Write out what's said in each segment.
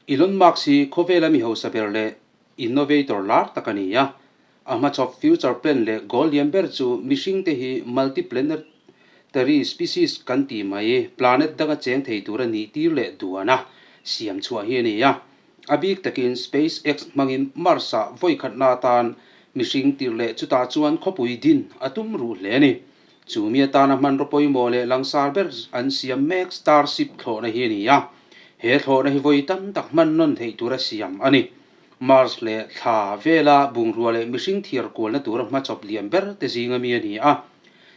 Elon Musk hi khawvela mi hausa ber leh innovator lar tak a ni a. A hmachhawp future plan leh goal lian ber chu mihringte hi multiplanetary species kan tih mai, planet danga cheng thei tur a nih tir leh duan a siam chhuah hi a ni a. A bik takin SpaceX hmangin Mars-ah vawikhatna atan mihring tirh leh chutah chuan khawpui din a tum ruh hle a ni. Chu mi atana hmanraw pawimawh leh langsar ber an siam mek Starship thlawhna hi a ni a. He thlawhna hi vawi tam tak hman nawn theih tura siam a ni. Mars leh thla vela bungrua leh mihring thiar kualna tura hmachawp lian ber te zinga mi a ni a.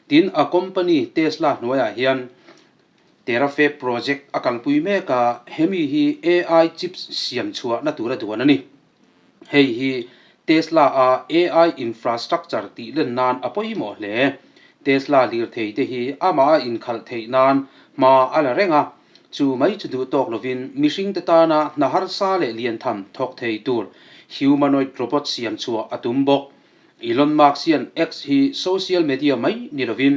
Tin, a company Tesla hnuaiah hian Terafab project a kalpui mek a, hemi hi AI chips siam chhuahna tura duan a ni. Hei hi Tesla-a AI infrastructure tih len nan a pawimawh hle. Tesla lirthei te hi amah a inkhalh theih nan hma a la reng a, chu mai chu duh tawk lovin mihringte tana hna harsa leh liantham thawk thei tur humanoid robot siam chhuah a tum bawk. Elon Musk hian X hi social media mai ni lovin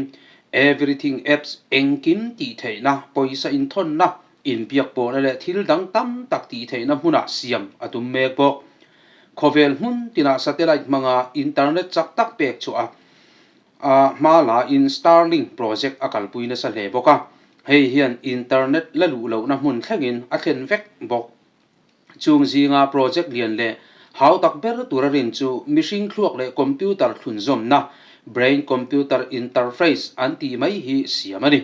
everything apps engkim tih theihna pawisa inthawnna Inbiak pawhna leh thil dang tam tak tih theihna hmunah siam a tum mek bawk. Khawvel hmun tinah satellite hmanga internet chak tak pek chhuah a hma lain Starlink project a kalpui nasa hle bawk a, hei hian internet la luh lohna hmun thlengin a thlen vek bawk. Chung zinga project lian leh hau tak ber tura rin chu mihring thluak leh computer thlunzawmna, brain-computer interface, an tih mai hi siam a ni.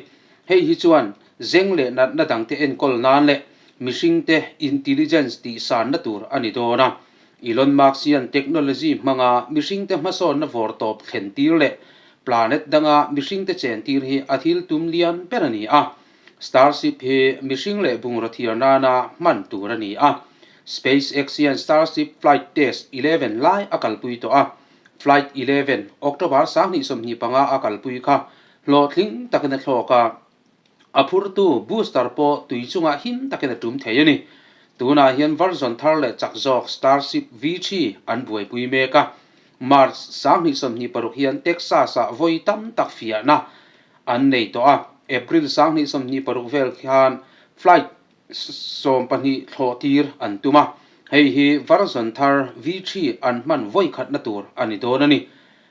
Hei hi chuan zeng leh natna dangte enkawl nan leh mihringte intelligence tih sanna tur a ni dawn a. Elon Musk hian technology hmanga mihringte hmasawnna vawr tawp thlen tir leh planet danga mihringte chen tir hi a thil tum lian ber a ni a. Starship hi mihring leh bungraw thiar nana hman tur a ni a. SpaceX hian Starship flight test 11 lai a kalpui tawh a. Flight 11, October 2025 a kalpui kha Hlawhtling takin a thlawk a, a phurtu booster pawh tui chungah him takin a tum thei a ni. Tunah hian version thar leh chak zawk Starship V3 an buaipui mek a. March 2026 hian Texas-ah vawi tam tak fiahna an nei tawh a, April 2026 vel khan flight 12 thlawh tir an tum a, hei hi version thar V3 an hman vawi khatna tur a ni dawn a ni.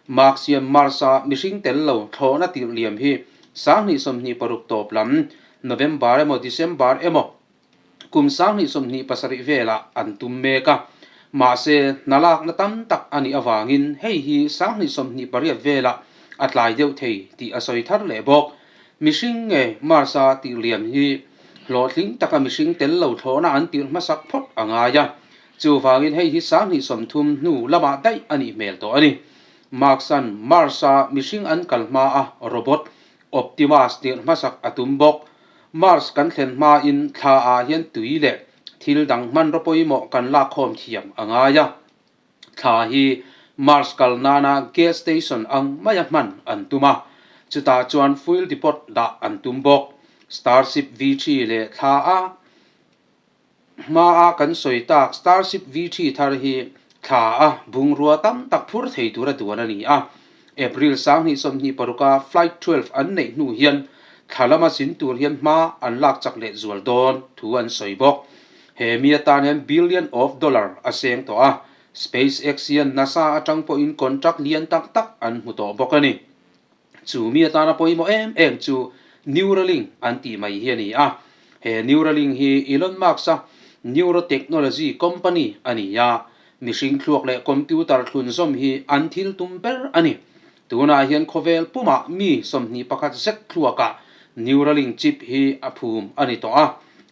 Mark hian Mars-a mihring tel lo thlawhna tirh liam hi 2026 tawp lam, November emaw December emaw kum 2027 velah an tum mek a. Mahse, hna lakna tam tak a nih avangin hei hi 2028 velah a tlai deuh thei tih a sawi thar leh bawk. Mihring nge Mars-a tirh liam hi hlawhtling taka mihring tel lo thlawhna an tirh hmasak phawt a ngai a. Chuvangin hei hi 2030 hnu lamah daih a nih hmel tawh a ni. Mark-a'n Mars-a mihring an kal hma a robot Optimus tirh hmasak a tum bawk. Mars kan thlen hmain thla ah hian tui leh thil dang hmanraw pawimawh kan lakkhawm thiam a ngai a. Thla hi Mars kal nana gas station ang maia hman an tum a, chutah chuan fuel depot dah an tum bawk. Starship V3 leh thla a Hmaa kan sawi tak Starship V3 thar hi thla a bungrua tam tak phur thei tura duan a ni a. April 2026 a Flight 12 an neih hnu hian thla lama zin tur hian hma an lak chak leh zual dawn thu an sawi bawk. He mi atan hian billion of dollar a seng tawh a, SpaceX hian NASA atang pawhin contract lian tak tak an hmu tawh bawk a ni. Chu mi atana pawimawh em em chu Neuralink an tih mai hi a ni a. He Neuralink hi Elon Musk-a neurotechnology company a ni a, mihring thluak leh computer thlunzawm hi an thil tum ber a ni. Tunah hian khawvel pumah mi 21 zet thluakah Neuralink chip hi a phum a ni tawh a.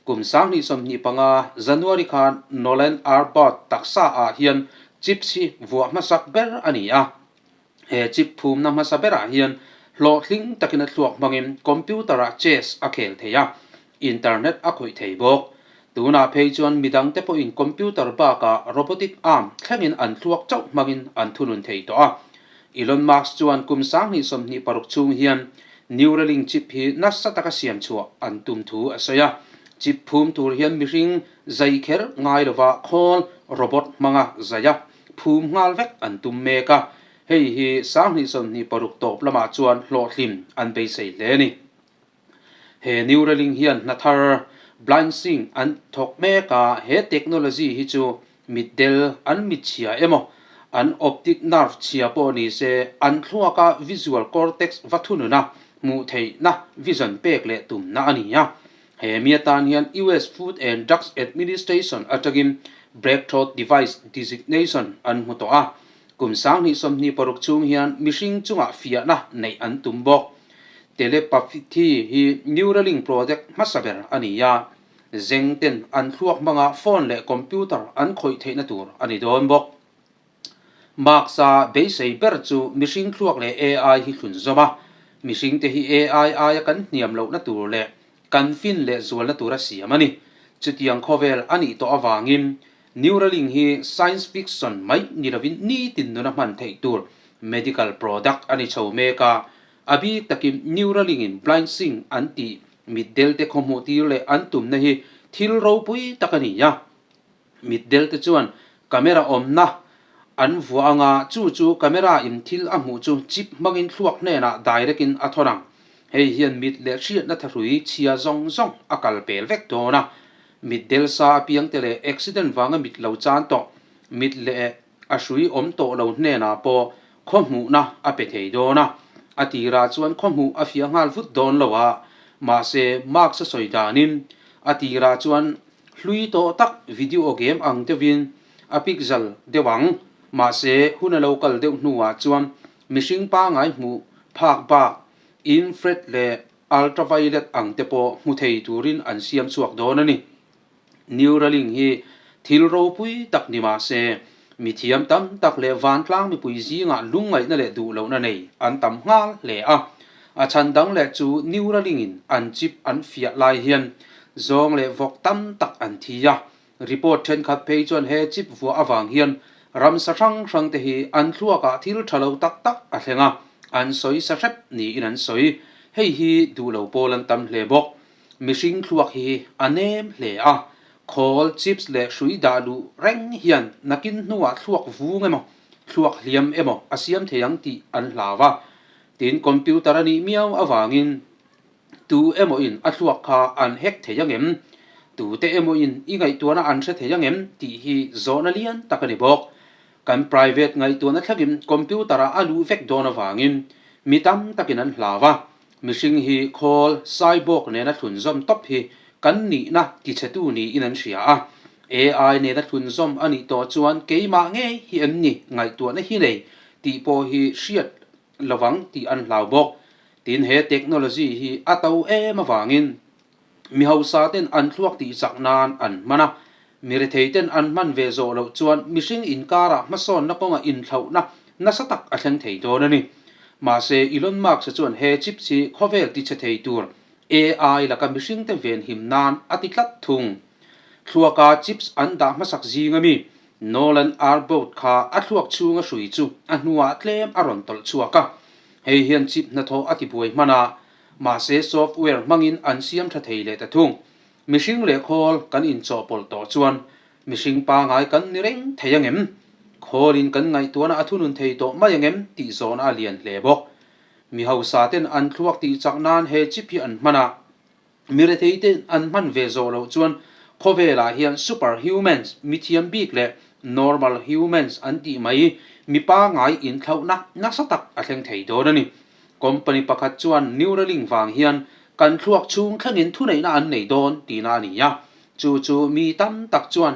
Kum 2025 January khan Nolan R. Bird taksaah hian chips hi vuah hmasak ber a ni a. He chip phumna hmasa berah hian hlawhtling takin a thluak hmangin computer-ah chess a khel thei a, internet a khawih thei bawk. Tunah phei chuan midangte pawhin computer bakah robotic arm thlengin an thluak chauh hmangin an thunun thei tawh a. Elon Musk chuan kum 2026 chhung hian Neuralink chip hi nasa taka siam chhuah an tum thu a sawi a. Chip phum tur hian mihring zai kher ngai lova khawl robot hmanga zai a. Phum nghal vek an tum mek a, hei hi 2026 tawp lamah chuan hlawhthlim an beisei hle a ni. He Neuralink hian hna thar Blind Seeing an thawk mek a, he technology hi chu mitdel an mit chhia emaw, an optic nerve chhia pawh ni se, an thluaka visual cortex va thunun a, hmuh theihna vision pek leh tumna a ni a. He mi atan hian US Food and Drugs Administration atangin Breakthrough Device Designation an hmu tawh a. Kum 2026 chhung hian mihring chungah fiahna neih an tum bawk. Telepathy hi Neuralink project hmasa ber a ni a, zeng ten an thluak hmanga phone leh computer an khawih theihna tur a ni dawn bawk. Marx-a beisei ber chu mihring thluak leh AI hi thlun zawm a, mihringte hi AI aia kan hniam lohna tur leh kan fin leh zualna tura siam a ni. Chutiang khawvel a nih tawh avangin Neuralink hi science fiction mai ni lovin nitin nuna hman theih tur medical product a ni chho mek a, a bik takin Neuralink-in blind seeing an tih mitdelte khawhmuh tir leh an tumna hi thil ropui tak a ni a. Mitdel te chuan camera awmna an vuah anga chu chu camera in thil a hmuh chu chip hmangin thluak hnenah direct in a thawn ang. Hei hian mit leh hriatna thahrui chhia zawng zawng a kal pel vek dawn a. Mitdel sa apiang te leh accident vanga mit lo chan tawh mit leh a hrui awm tawh lo hnenah pawh khaw hmuhna a pe thei dawn a. A tirah chuan khaw hmuh a fiah nghal vut dawn lo a, mahse Marks a sawi danin a tirah chuan Hlui tawh tak video game ang deuhin a pixel deuh ang. Mahse, hun a lo kal deuh hnuah chuan mihring pangai hmuh phak bak infrared leh ultraviolet ang te pawh hmu thei turin an siam chhuak dawn a ni. Neuralink hi thil ropui tak ni mah se, mithiam tam tak leh vantlang mipui zingah lungngaihna leh duhlohna nei an tam nghal hle a. A chhan dang leh chu Neuralink-in an chip an fiah lai hian zawng leh vawk tam tak an thi a. Report thenkhat phei chuan he chip vuah avang hian ramsa hrang hrang te hi an thluakah thil tha lo tak tak a thleng a, an sawi sa hrep niin an sawi. Hei hi duh lo pawl an tam hle bawk. Mihring thluak hi a nem hle a, khawl, chips leh hrui dah luh reng hian nakin hnuah thluak vung emaw, thluak hliam emaw a siam thei ang tih an hlau a. Tin, computer a nih miau avangin tu emaw in a thluak kha an hack thei ang em? Tute emaw in i ngaihtuahna an hre thei ang em? tih hi zawhna lian tak a ni bawk. Kan private ngaihtuahna thlengin computer ah a luh vek dawn avangin mi tam takin an hlau a, mihring hi khawl, cyborg nena thlunzawm tawp hi kan nihna tichhetu niin an hria a. AI nena thlunzawm a nih tawh chuan keimah ngei hi em ni ngaihtuahna hi nei tih pawh hi hriat lovang tih an hlau bawk. Tin, he technology hi a to em avangin mi hausa ten an thluak tih chak nan an hman a, mi rethei ten an hman ve zawh loh chuan mihring inkarah hmasawnna kawnga inthlauhna nasa tak a thleng thei dawn a ni. Mahse, Elon Musk-a chuan he chips hi khawvel tichhe thei tur AI laka mihringte venhim nan a ti tlat thung. Thluaka chips an dah hmasak zing ami Nolan Arbout kha a thluak chhunga hrui chu a hnuah tlem a rawn tawlh chhuak a. Hei hian chip hnathawh a tibuai hman a, mahse software hmangin an siam tha thei leh ta thung. Mihring leh khawl kan inchawhpawlh tawh chuan mihring pangai kan ni reng thei angem? Khawlin kan ngaihtuahna a thunun thei tawh mai angem tih zawhna a lian hle bawk. Mi hausa ten an thluak tih chak nan he chip hi an hman a. Mi rethei ten an hman ve zawh loh chuan khawvelah hian super humans, mithiam bik leh normal humans an tih mai mi pangai inthlauhna nasa tak a thleng thei dawn a ni. Company pakhat chuan Neuralink vang hian kan thluak chhung thlengin thuneihna an nei dawn tihna a ni a, chu chu mi tam tak chuan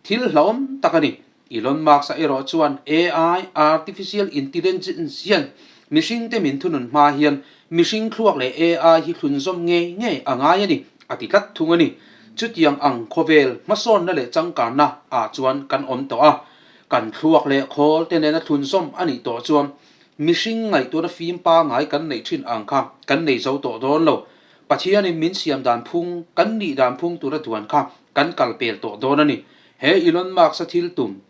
thil hlauhawm tak a ni. Elon Musk-a erawh chuan AI, Artificial Intelligence, hian mihringte min thunun hma hian mihring thluak leh AI hi thlunzawm ngei ngei a ngai a ni, a ti tlat thung a ni. Chutiang ang khawvel hmasawnna leh changkanna ah chuan kan awm tawh a, kan thluak leh khawl te nena thlunzawm a nih tawh chuan mihring ngaihtuahna fim pangai kan neih thin ang kha kan nei zo tawh dawn lo. Pathianin min siam dan phung, kan nih dan phung tura duan kha kan kal pel tawh dawn a ni. He Elon Musk-a thil tum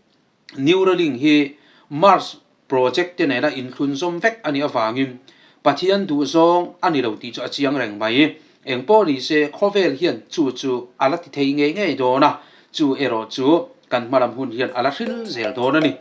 Neuralink hi Mars project te nena inthlunzawm vek a nih avangin Pathian duhzawng a ni lo tih chu a chiang reng mai. Engpawh ni se khawvel hian chu chu a la ti thei ngei ngei dawn a, chu erawh chu kan hmalam hun hian a la hril zel dawn a ni.